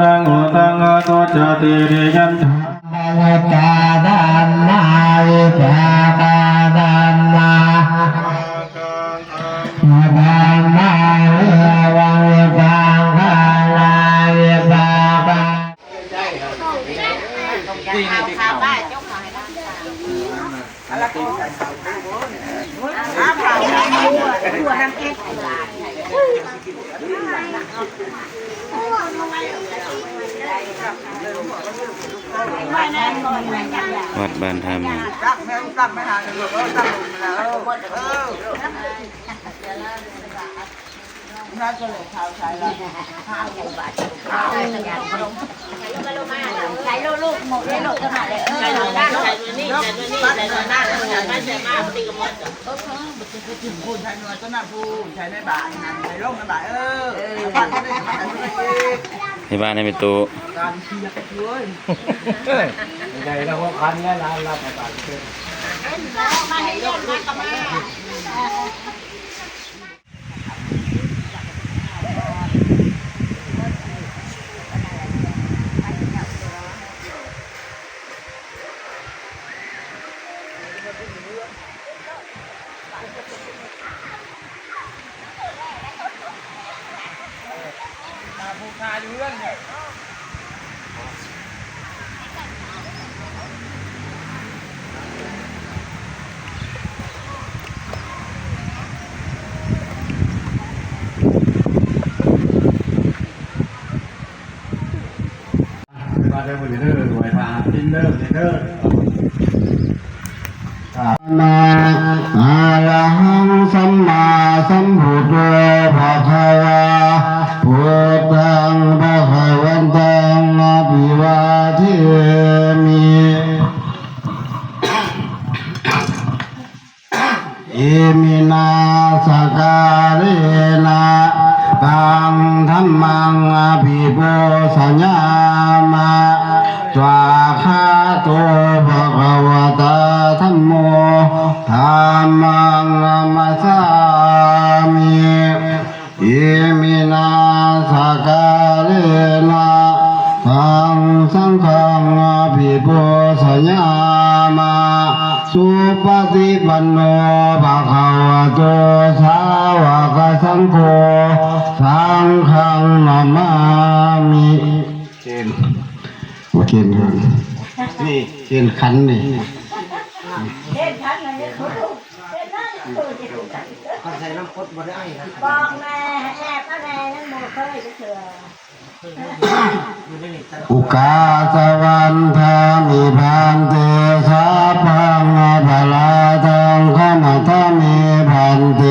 ຕັງ ອຸຕັງ ອະນຸດຈະຕິ ຕິລິຍັນທາ ທຳມະໂນ ຈາທຳມາ ວິປາກາທຳມາ ທຳມາ ເອວັງ ວິປັງຄານາ ວິປາກາ ວັດບ້ານທ່າໝູ່. ໃຫ້ບ້ານໃຫ້ແມ່ຕູ້ ໃຫຍ່ແລ້ວ ຫົວຄັນແລ້ວ ຫຼານລາວໄປບ້ານເພິ່ນ. ມາເດີມື້ນີ້ເດີ ໄຫວ້ພະກິນເດີ ກິນເດີ. ສະມາ ອະລະຫັງ ສຳມາສຳພຸດໂທ ພະຄະວາ ພຸດທັງ ພະຄະວັນຕັງ ອະພິວາເທມິ. ອິມິນາ ສະກາເລນະ ຕັງ ທຳມັງ ອະພິປູຊະຍາມະ. ສວາຄາໂຕ ພະຄະວະຕາ ທຳໂມ ທຳມັງ ນະມັດສາມິ. ອິມິນາ ສະກາເລນະ ຕັງ ສັງຄັງ ອະພິປູຊະຍາມະ. ສຸປະຕິປັນໂນ ພະຄະວະໂຕ ສາວະກະສັງໂຄ ສັງຄັງ ນະມາມິ. ເກນ ບໍ່ເກນ ນີ້ເກນຂັນນີ້ ເກນຂັນນີ້ ຄັນໃສ່ນ້ຳກົດບໍ່ໄດ້ນະ ບອກແນ່ ໃຫ້ແອບເອົາແນ່ ຍັງບໍ່ເຄີຍຈັກເທື່ອ. ອຸກາສະວັນທາມິ ພັນເຕ ສັບພັງອະປະລາທັງ ຂະມະທາມິ ພັນເຕ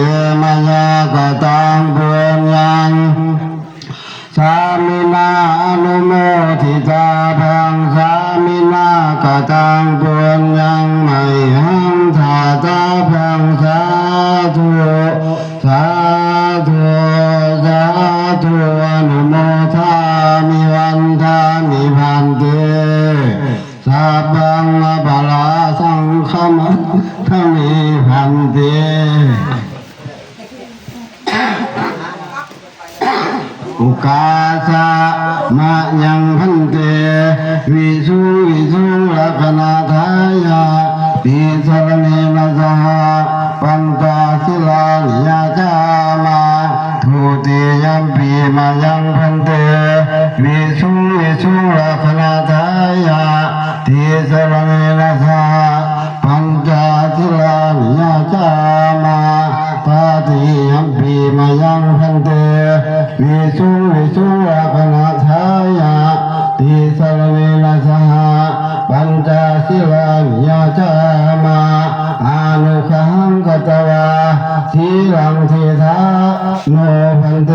ມາຍາກະຕັງ ປຸນຍັງ ສາມິນາ ອະນຸໂມທິຕາພັງ ສາມິນາ ກະຕັງ ປຸນຍັງ ມະຫິຫັງ ທາຕາພັງ ສາທຸ ສາທຸ ສາທຸ ອະນຸໂມທາມິ ວັນທາມິ ພັນເຕ ສັບພັງອະປະລາທັງ ຂະມະທາມິ ພັນເຕ. ໂອກາສະມະຍັງ ພັນເຕ ວິສຸງ ວິສຸງ ລັກຂະນະທາຍະ ຕິສະລະເນນະສະຫະ ປັນຈະສິລານິ ຍາຈາມະ ທຸຕິຍຳປີມະຍັງ ພັນເຕ ວິສຸງ ວິສຸງ ລັກຂະນະທາຍະ ຕິສະລະເນນະສະຫະ ປັນຈະສິລານິ ຍາຈາມະ ຕະຕິຍຳປີມະຍັງ ພັນເຕ ວິສຸງ ວິສຸງ ລັກຂະນະທາຍະ ຕິສະລະເນນະສະຫະ ປັນຈະສິລານິ ຍາຈາມະ ອະນຸກະຫັງ ຄະຕະວາ ສີລັງ ທີທາໂນ ພັນເຕ.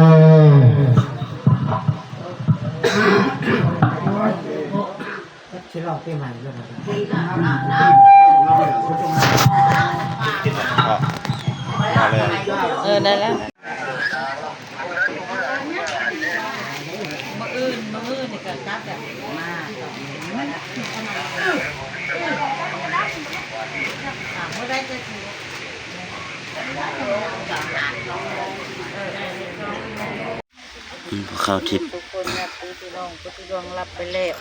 ເອີ ໄດ້ແລ້ວ. ມື້ອື່ນ ມື້ອື່ນນີ້ກໍກັບແບບມາ ມື້ໃດຈະຊິ ເອີ. ອືມ ພວກເຂົາທິບ ທຸກຄົນ ຍາດຕິພີ່ນ້ອງຜູ້ທີ່ລ່ວງລັບໄປແລ້ວ